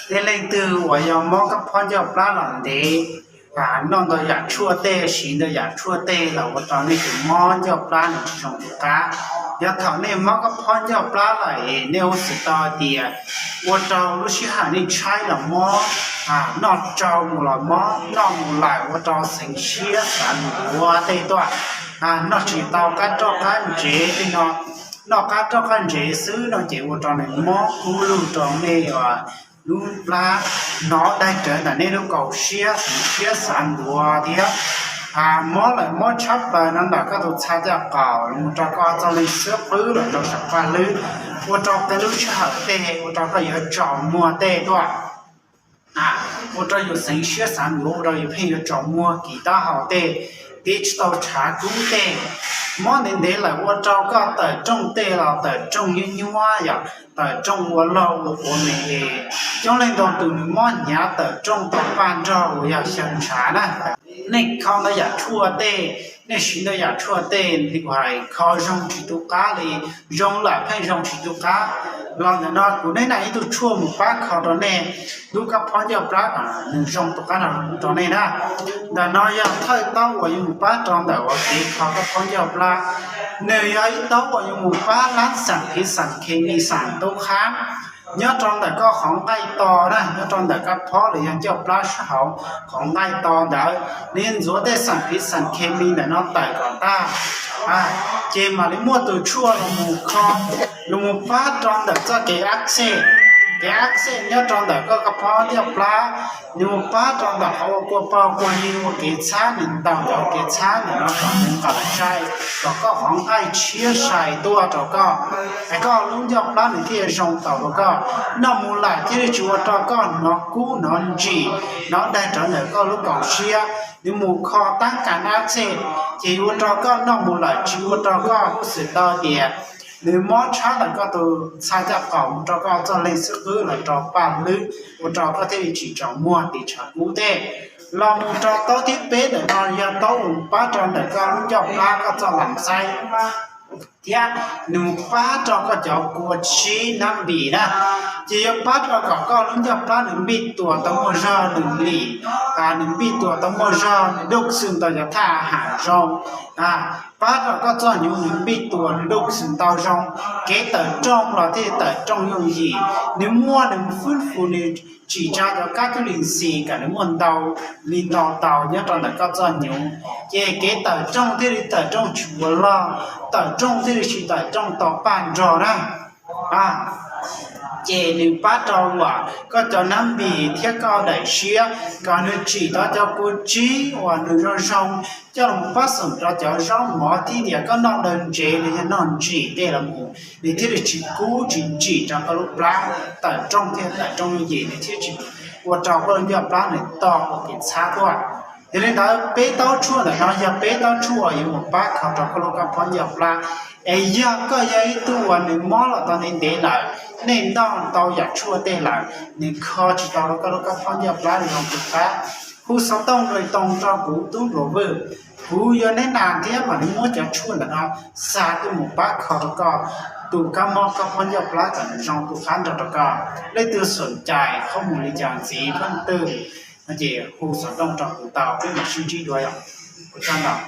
Tej leej twg uas yog mob kab phob ncauj plab los ntev, noj ntau yam tshuaj tej, siv ntau yam tshuaj tej los ua rau nej tus mob ncauj plab nws tsis zoo tus qab. Yog thaum nej mob kab phob ncauj plab lawm es nej ua xwm tau tias ua rau lub sij hawm nej tshaib los mob, noj tsau mus los mob, noj mus lawm ua rau xeev siab xav ntuav tej tuaj, noj tsis tau qab roj qab ntsev tej no, noj qab roj qab ntsev xwb no ces ua rau nws mob kub lug rau nej lub plab, hnov daig rawv ntawm nej lub kaum siab, xeev siab xav ntuav thiab. Mob lawm mob tshab plaws no ntawm koj tus txhais ncaj qaum los mus rau koj txoj leeg xwb qwb los rau saum paj hlwb, ua rau tej lub sij hawm tej ua rau koj yuav tsaus muag tej tuaj, ua rau yus xeev siab xav ntuav, ua rau yus pheej yuav tsaus muag kis taub hau tej, tiv tsis tau tshav kub tej. Mob ntev ntev lawm ua rau koj tawm rooj tej los tawm rooj nyuab nyuab, yog tawm rooj ua loj ua quav me es coob leej ntau tus nws mob hnyav tawm rooj tau paj nrog uas yog xyaw ntshav na. Nej kho ntau yam tshuaj tej, nej siv ntau yam tshuaj tej li kuv hais kho zoo tsis tu qab li, zoo lawm pheej zoo tsis tu qab. Los ntawm no kuv neb na ib tug tshuaj mus pab kho rau nej lub kab phob ncauj plab kom nws zoo tu qab no rau nej na. Ntawm no yog thawj taub uas yuav mus pab rau ntawm uas kev kho kab phob ncauj plab. Nws yog ib taub uas yuav mus pab lab xam phiv xam khes mis xam tub qhab nyob rau ntawm koj qhov nqaij to na, nyob rau ntawm kab phob los yog ncauj plab sab hauv qhov nqaij to ntawd, nws ntxuav tej xam phiv xam khes mis ntawm no tawm kom tag, ces mam li muaj tus tshuaj los mus kho, los mus pab rau ntawm txoj kev ab xej, kev ab xej nyob rau ntawm koj kab phob ncauj plab, nws mus pab rau ntawm qhov uas kua paug kua ywg ua kev txhab nws ntaus cov kev txhab ntawm no kom nws nqaim sai, kom koj qhov nqaij tshiab sai tuaj rau koj, es koj lub ncauj plab nws thiaj zoo tau rau koj. Noj mus lawm thiaj li tsis ua rau koj hnov kub hnov ntsim, hnov daig rawv ntawm koj lub kaum siab, nws mus kho tab kas ab xej, ces ua rau koj noj mus lawm tsis ua rau koj huj xwm tau tias nws mob tshab ntawm koj tus txhais ncaj qaum mus rau koj txoj leeg xwb qwb los rau paj hlwb, ua rau koj thiaj li tsis tsaus muag tiv tshav kub tej. Los mus rau taub thib peb ntawm no yog taub uas pab rau ntawm koj lub ncauj plab koj txoj lam xaib, thiab nws pab rau koj cov kua tsib nab npis na, ces yuav pab rau kom koj lub ncauj plab nws npij tuas tau muaj zog nws lim, nws npij tuas tau muaj zog nws duj xwm ntau cov thaj ham zoo, pab rau koj txoj hnyuv nws npij tuas nws duj xwm ntau zoo, kev tawm rooj los thiaj tawm rooj yooj yim, nws muaj nws fwb fus nws tsim tsa cov kab cub lis xis kom nws muaj ntau li ntau tau nyob rau ntawm koj txoj hnyuv, ces kev tawm rooj thiaj li tawm rooj tsis ua log, tawm rooj thiaj li tsis tawm rooj tau paj nrog na. Ces nws pab rau uas koj cov nab npis thiab koj daim siab kom nws tsim tau cov kua tsib uas nws zoo zoo coj los pab xoom rau cov zaub mov thiab tias koj noj daw ntsev los yog noj ntsim tej los mus nws thiaj li tsis kub tsis ntsim rau koj lub plab, tawm rooj thiaj tawm rooj yooj yim nws thiaj tsis ua rau koj lub ncauj plab nws to ua kev txhab tuaj. Yog li ntawd peb taub tshuaj ntawm no yog peb taub tshuaj uas yuav mus pab kho rau koj lub kab phob ncauj plab. Es yog koj yog ib tug uas nws mob los tau ntev ntev lawm, nej noj tau yam tshuaj tej lawm, nws kho tsis tau rau koj lub kab phob ncauj plab zoo tus qab, hu xov tooj nrog toog rau kuv tub Nruas Vwj, kuv yuav neb nas thiab mam li muab cov tshuaj ntawm no xa tuaj mus pab kho rau koj tus kab mob kab phob ncauj plab kom nws zoo tus qab nrog rau koj. Leej twg xom cai qhov mus li cas ntxiv leej twg no ces hu xov tooj rau kuv tau peb mam sib ntsib dua yom. Ua tsaug ntau.